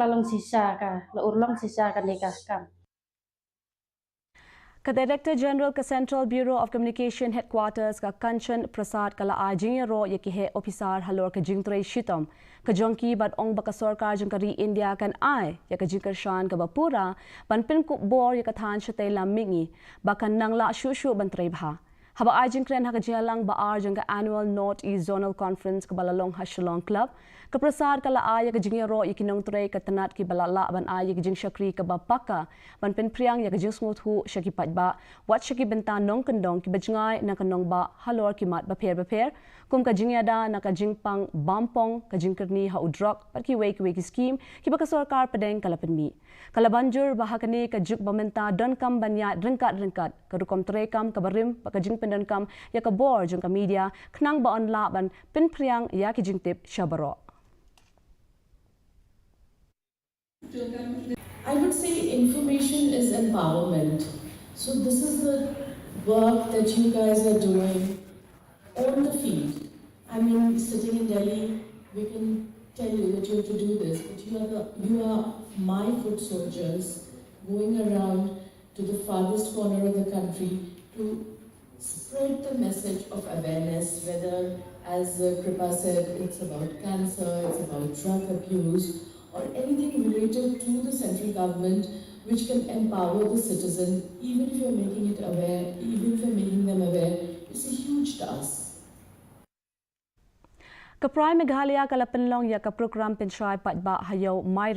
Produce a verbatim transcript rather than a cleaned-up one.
Long shisha ka, la urlong shisha kane ka kam. Ka Director General ka Central Bureau of Communication Headquarters ka Kanchan Prasad ka la ai jingïaroh ïa ki heh ophisar halor ka jingtrei shitom ka jong ki bad ong ba ka sorkar jong ka ri India kan ai ïa ka jingkyrshan kaba pura ban pynkup bor ïa ka thaiñ shatei lam mihngi ba kan nang lah shuh shuh ban trei bha. Haba ai jingkren ha ka jingïalang ba ar jong ka Annual North East Zonal Conference kaba la long ha Shillong Club, ka Prasad ka la ai ïa ka jingïaroh ïa ki nongtrei ka tnat kiba la lah ban ai ïa ka jingshakri kaba paka ban pynphriang ïa ka jingsngewthuh sha ki paidbah, wat sha ki bynta nongkyndong kiba jngai na ka nongbah halor ki mat bapher bapher, kum ka jingïada na ka jingpang bampong, ka jingkyrni ha u drok bad kiwei kiwei ki skim kiba ka sorkar pdeng ka la pynmih. Ka la ban jur ba ha kane ka juk ba mynta donkam ban ïaid ryngkat ryngkat ka rukom treikam kaba rim bad ka jingpyndonkam ïa ka bor jong ka media khnang ba yn lah ban pynphriang ïa ki jingtip sha baroh. I would say information is empowerment. So this is the work that you guys are doing on the field. I mean, sitting in Delhi, we can tell you that you have to do this, but you are the, you are my foot soldiers going around to the farthest corner of the country to spread the message of awareness, whether, as uh, Kripa said, it's about cancer, it's about drug abuse, or anything related to the central government which can empower the citizen, even if you're making it aware, even if you're making them aware, it's a huge task. Ka PRIME Meghalaya ka la pynlong ïa ka program pynshai paidbah ha Ïew Mairang.